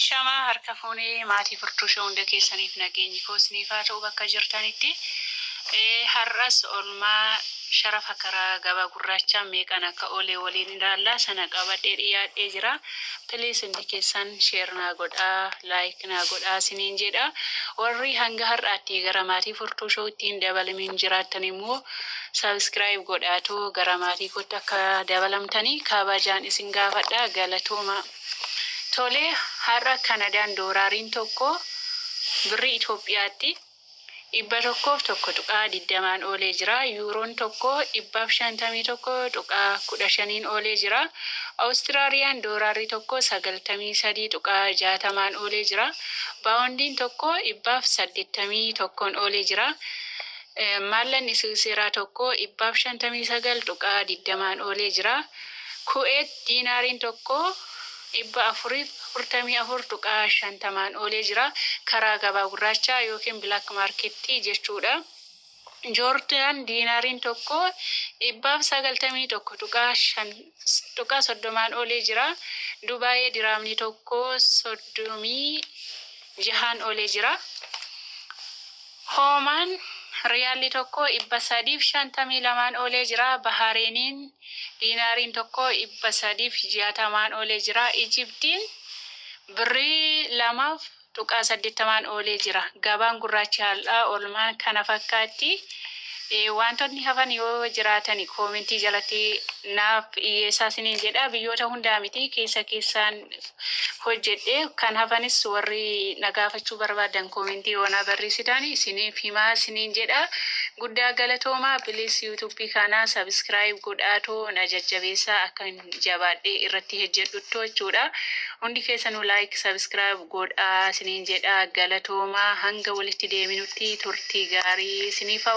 Ashamaa, harka fuunee maatii furtuu shoo hunda keessaniif nageenyi koo isiniif haa ta'u bakka jirtanitti. Har'as oolmaa sharafa karaa gabaa gurraachaa meeqan akka oole waliin ilaalla. Sana qabadhee dhiyaadhee jira. Please, hundi keessan share naa godhaa, like naa godhaa isiniin jedha. Warri hanga har'aatti gara maatii furtuu showtti hin dabalamin jiraattan immoo subscribe godhaatoo gara maatii kootti akka dabalamtanii kabajaan isin gaafadha. Galatooma. Tole, har'a Kanadaan dooraariin tokko birrii Itoophiyaatti 101.20n oolee jira. Yuuroon tokko 151.15n oolee jira. Awustiraaliyaan doolaarri tokko 93.60n oolee jira. Paawundiin tokko 181n oolee jira. Maallaqni Siwiiseraa tokko 159.20n oolee jira. Kuweet diinaariin tokko 444.50n oolee jira. Karaa gabaa gurraachaa yookiin black marketii jechuudha. Joordaan diinaariin tokko 191.5.30n oolee jira. Dubaayee diraamni tokko 36n oolee jira. Hoomaan riyaalli tokko 352n oolee jira. Bahareeniin diinaariin tokko 360n oolee jira. Ijiptiin birrii 2.80n oolee jira. Gabaan gurraachi har'aa oolmaan kana fakkaatti. Wantoonni hafan yoo jiraatan commentii jalatti naaf dhiyyeessaa isiniin jedha. Biyyoota hundaa miti, keessa keessaan hojjedhe. Kan hafanis warri na gaafachuu barbaadan commentii yoo na barreessitan isiniif himaa isiniin jedha. Guddaa galatoomaa. Please, YouTubeii kana subscribe godhaatoo na jajjabeessaa akka jabaadhee irratti hojjedhuttu jechuudha. Hundi keessanuu like, subscribe godhaa isiniin jedha. Galatoomaa, hanga walitti deebinutti turtii gaarii isiniif hawwa.